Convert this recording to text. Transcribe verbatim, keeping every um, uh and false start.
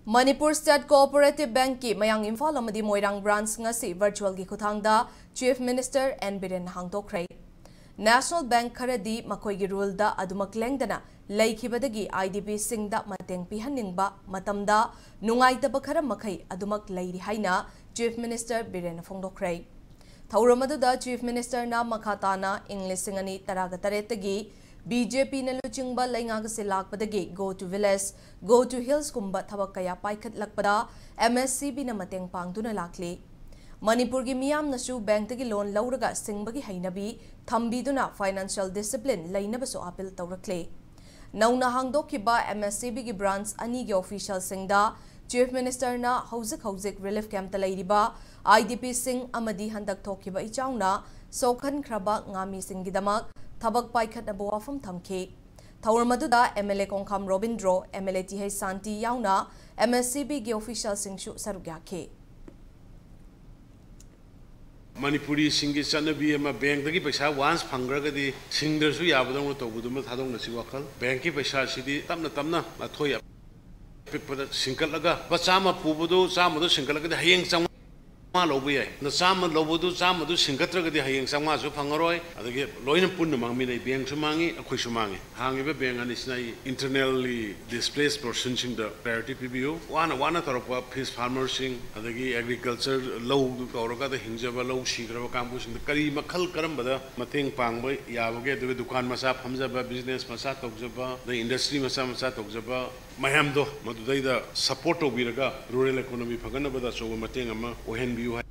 Manipur state cooperative ꯕꯦꯡꯛꯀꯤ ꯃꯌꯥꯡ ꯏꯝꯐꯥꯜ ꯑꯃꯗꯤ ꯃꯣꯏꯔꯥꯡ ꯕ꯭ꯔꯥꯟꯆ ꯉꯁꯤ ꯚꯔꯆꯨꯑꯦꯜꯒꯤ ꯈꯨꯠꯊꯥꯡꯗ ꯆꯤꯐ ꯃꯤꯅꯤꯁꯇꯔ ꯑꯦꯟ ꯕꯤꯔꯦꯟꯅ ꯍꯥꯡꯗꯣꯛꯈ꯭ꯔꯦ꯫ ꯅꯦꯁꯅꯦꯜ ꯕꯦꯡꯛ ꯈꯔꯗꯤ ꯃꯈꯣꯏꯒꯤ ꯔꯨꯜꯗ ꯑꯗꯨꯃꯛ ꯂꯦꯡꯗꯅ ꯂꯩꯈꯤꯕꯗꯒꯤ ꯑꯥꯏ ꯗꯤ ꯕꯤꯁꯤꯡꯗ ꯃꯇꯦꯡ ꯄꯤꯍꯟꯅꯤꯡꯕ ꯃꯇꯝꯗ ꯅꯨꯡꯉꯥꯏꯇꯕ ꯈꯔ ꯃꯈꯩ ꯑꯗꯨꯃꯛ ꯂꯩꯔꯤ ꯍꯥꯏꯅ ꯆꯤꯐ ꯃꯤꯅꯤꯁꯇꯔ ꯕꯤꯔꯦꯟꯅ ꯐꯣꯡꯗꯣꯛꯈ꯭ꯔꯦ꯫ ꯊꯧꯔꯝ ꯑꯗꯨꯗ ꯆꯤꯐ ꯃꯤꯅꯤꯁꯇꯔꯅ ꯃꯈꯥ ꯇꯥꯅ ꯏꯪ ꯂꯤꯁꯤꯡ ꯑꯅꯤ ꯇꯔꯥꯒ ꯇꯔꯦꯠꯇꯒꯤ ꯕꯤ ꯖꯦ ꯄꯤꯅ ꯂꯨꯆꯤꯡꯕ ꯂꯩꯉꯥꯛ ꯑꯁꯤ ꯂꯥꯛꯄꯗꯒꯤ Go to Village, Go to Hillsꯀꯨꯝꯕ ꯊꯕꯛ ꯀꯌꯥ ꯄꯥꯏꯈꯠꯂꯛꯄꯗ ꯑꯦꯝ ꯑꯦꯁ ꯁꯤ ꯕꯤꯅ ꯃꯇꯦꯡ ꯄꯥꯡꯗꯨꯅ ꯂꯥꯛꯂꯤ꯫ ꯃꯅꯤꯄꯨꯔꯒꯤ ꯃꯤꯌꯥꯝꯅꯁꯨ ꯕꯦꯡꯛꯇꯒꯤ ꯂꯣꯟ ꯂꯧꯔꯒ ꯁꯤꯡꯕꯒꯤ ꯍꯩꯅꯕꯤ ꯊꯝꯕꯤꯗꯨꯅ ꯐꯥꯏꯅꯥꯟꯁꯤꯌꯦꯜ ꯗꯤꯁꯤꯄ꯭ꯂꯤꯟ ꯂꯩꯅꯕꯁꯨ ꯑꯥꯄꯤꯜ ꯇꯧꯔꯛꯂꯤ꯫ ꯅꯧꯅ ꯍꯥꯡꯗꯣꯛꯈꯤꯕ ꯑꯦꯝ ꯑꯦꯁ ꯁꯤ ꯕꯤꯒꯤ ꯕ꯭ꯔꯥꯟꯆ ꯑꯅꯤꯒꯤ ꯑꯣꯐꯤꯁꯤꯌꯦꯜꯁꯤꯡꯗ ꯆꯤꯐ ꯃꯤꯅꯤꯁꯇꯔꯅ ꯍꯧꯖꯤꯛ ꯍꯧꯖꯤꯛ ꯔꯤꯂꯤꯐ ꯀꯦꯝꯞꯇ ꯂꯩꯔꯤꯕ ꯑꯥꯏ ꯗꯤ ꯄꯤꯁꯤꯡ ꯑꯃꯗꯤ ꯍꯟꯗꯛ ꯊꯣꯛꯈꯤꯕ ꯏꯆꯥꯎꯅ ꯁꯣꯛꯍꯟꯈ꯭ꯔꯕ ꯉꯥꯃꯤꯁꯤꯡꯒꯤꯗꯃꯛ ꯊꯕꯛ ꯄꯥꯏꯈꯠꯅꯕ ꯋꯥꯐꯝ ꯊꯝꯈꯤ꯫ ꯊꯧꯔꯝ ꯑꯗꯨꯗ M L A Khongkham Robindro, M L A ꯇꯤꯍꯩ ꯁꯥꯟꯇꯤ ꯌꯥꯎꯅ ꯑꯦꯝ ꯑꯦꯁ ꯁꯤ ꯕꯤꯒꯤ ꯑꯣꯐꯤꯁꯤꯌꯦꯜꯁꯤꯡꯁꯨ ꯁꯔꯨꯛ ꯌꯥꯈꯤ꯫ ꯃꯅꯤꯄꯨꯔꯤꯁꯤꯡꯒꯤ ꯆꯠꯅꯕꯤ ꯑꯃ, ꯕꯦꯡꯛꯇꯒꯤ ꯄꯩꯁꯥ ꯋꯥꯟꯁ ꯐꯪꯈ꯭ꯔꯒꯗꯤ ꯁꯤꯡꯗ꯭ꯔꯁꯨ ꯌꯥꯕꯗꯧꯅ ꯇꯧꯕꯗꯨꯃ ꯊꯥꯗꯣꯛꯅꯁꯤ ꯋꯥꯈꯜ꯫ ꯕꯦꯡꯛꯀꯤ ꯄꯩꯁꯥꯁꯤꯗꯤ ꯇꯞꯅ ꯇꯞꯅ ꯑꯊꯣꯏ ꯑꯄꯤꯛꯄꯗ ꯁꯤꯡꯀꯠꯂꯒ, ꯂꯨꯄꯥ ꯆꯥꯝꯃ ꯄꯨꯕꯗꯨ ꯆꯥꯝꯃꯗꯨ ꯁꯤꯡꯀꯠꯂꯒꯗꯤ ꯍꯌꯦꯡ ꯆꯥꯝꯃꯉꯥ ꯂꯧꯕ ꯌꯥꯏ꯫ ꯅ ꯆꯥꯝꯃ ꯂꯧꯕꯗꯨ ꯆꯥꯝꯃꯗꯨ ꯁꯤꯡꯀꯠꯇ꯭ꯔꯒꯗꯤ ꯍꯌꯦꯡ ꯆꯥꯝꯃꯉꯥꯁꯨ ꯐꯪꯉꯔꯣꯏ꯫ ꯑꯗꯒꯤ ꯂꯣꯏꯅ ꯄꯨꯟꯅ ꯃꯥꯡꯃꯤꯟꯅꯩ, ꯕꯦꯡꯛꯁꯨ ꯃꯥꯡꯉꯤ, ꯑꯩꯈꯣꯏꯁꯨ ꯃꯥꯡꯉꯤ꯫ ꯍꯥꯡꯉꯤꯕ ꯕꯦꯡꯛ ꯑꯅꯤꯁꯤꯅ ꯑꯩ internally displaced personꯁꯤꯡꯗ priority ꯄꯤꯕꯤꯌꯨ꯫ ꯋꯥꯅ ꯋꯥꯅ ꯇꯧꯔꯛꯄ fish farmerꯁꯤꯡ, ꯑꯗꯒꯤ agriculture ꯂꯧ ꯇꯧꯔꯒ ꯑꯗ ꯍꯤꯡꯖꯕ, ꯂꯧ ꯁꯤꯈ꯭ꯔꯕ ꯀꯥꯡꯕꯨꯁꯤꯡꯗ ꯀꯔꯤ ꯃꯈꯜ ꯀꯔꯝꯕꯗ ꯃꯇꯦꯡ ꯄꯥꯡꯕ ꯌꯥꯕꯒꯦ, ꯑꯗꯨꯒ ꯗꯨꯀꯥꯟ ꯃꯆꯥ ꯐꯝꯖꯕ, business ꯃꯆꯥ ꯇꯧꯖꯕ, ꯑꯗꯩ industry ꯃꯆꯥ ꯃꯆꯥ ꯇꯧꯖꯕ ꯃꯌꯥꯝꯗꯣ ꯃꯗꯨꯗꯩꯗ support ꯇꯧꯕꯤꯔꯒ rural economy ꯐꯒꯠꯅꯕꯗ ꯑꯆꯧꯕ ꯃꯇꯦꯡ ꯑꯃ ꯑꯣꯏꯍꯟꯕꯤꯌꯨ ꯍꯥꯏ꯫